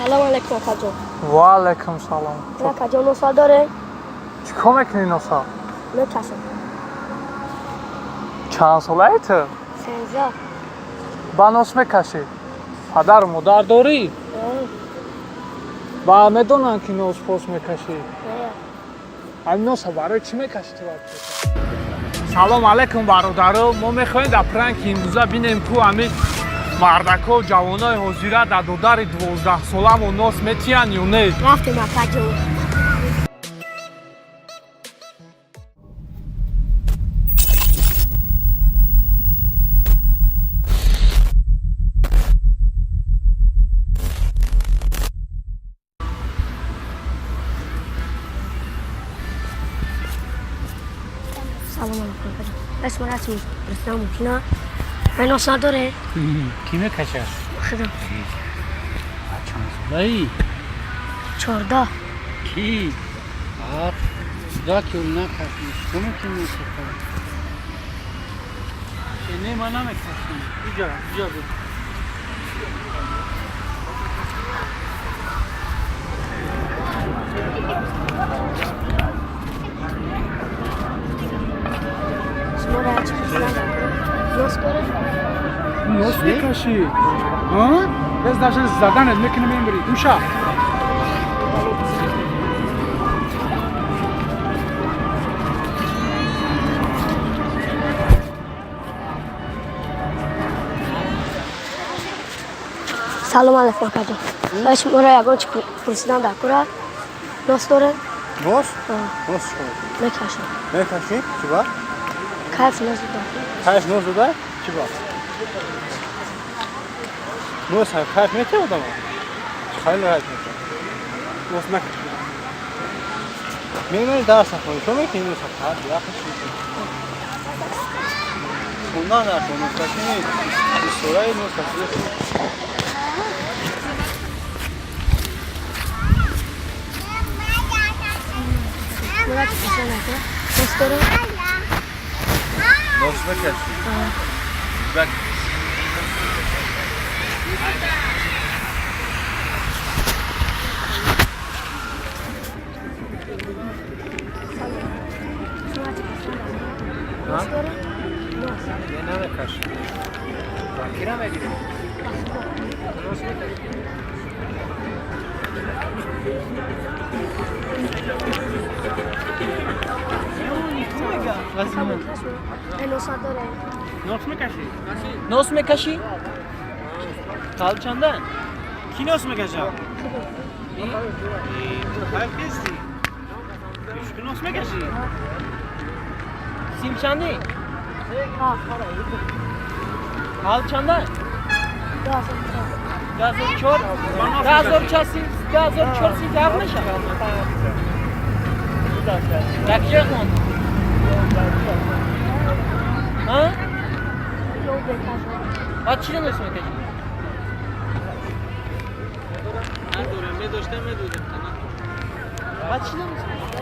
Салом алейкум, акаҷон. Ва алайкум салом. Акаҷон, носа дорем? Чӣ кор мекунӣ носа? Мекашам. Чанд солаи ту? 13. Ба нос мекашӣ? Падару модар дорӣ? Ба медонанд, ки нос пос мекашӣ? Ҳамин носа барои чӣ мекашӣ ту? Салом алейкум, бародаро. Мо мехоҳем дар пранки имрӯза бинем, ку ҳамин мардако, ҷавонои ҳозира дар додари 12-соламо нос метиҳанд ё не. Рафтем, акаҷон. Салом алейкум, акаҷон. اسم رسمی رسم ممکنه من ناس نداره. Кӣ мекашад? خدا. Чанд солаи? 14. Кӣ да ки накаши, что мекунӣ? Не, ман намекашам. Иҷа, иҷа буд. شما را چی پرسیدن ناس داره؟ Нос мекашӣ? Без даже заданет мекунем, мембри душа. Салом алейкум, акаҷон. Шумо ра ягон чӣ пурсидан дар кора? Нос дорем? Нос? Нос чӣ? Мекашам. Мекашӣ? Чӣ ба? Кайф нос додам. Кайф нос дода? Чӣ ба? Нос кайф метиҳад одама? Хеле кайф метиҳад. Нос накашӣ. Мемонӣ дарс нахонӣ. Чо мекунӣ нос? Яхш мекунӣ. Хондан дар нос кашӣ нест. Бисёраи нос кашида. Шумо ра чӣ пурсидан дар кора? Нос дорем? Нос мекашӣ? Бак. Шумо ра чӣ пурсидан дар кора? Нос дорем? Нос. Не, намекашӣ. Кира мегирӣ? Нос мекашӣ? Нос дорем? Нос мекашӣ? Нос мекашӣ? Қал чанда? Кӣ нос мекашад? Кайф нести? Ки нос мекашӣ? Сим чанди? Қал чанда? 2004. 2004? 2004 сим, 2004 сим ҳафт мешавад. Дар киҷа хонд? Ҳа? Баъд чӣ нос мекашӣ? Надорем, медоштем, медодем. Баъд чӣ нос мекашӣ?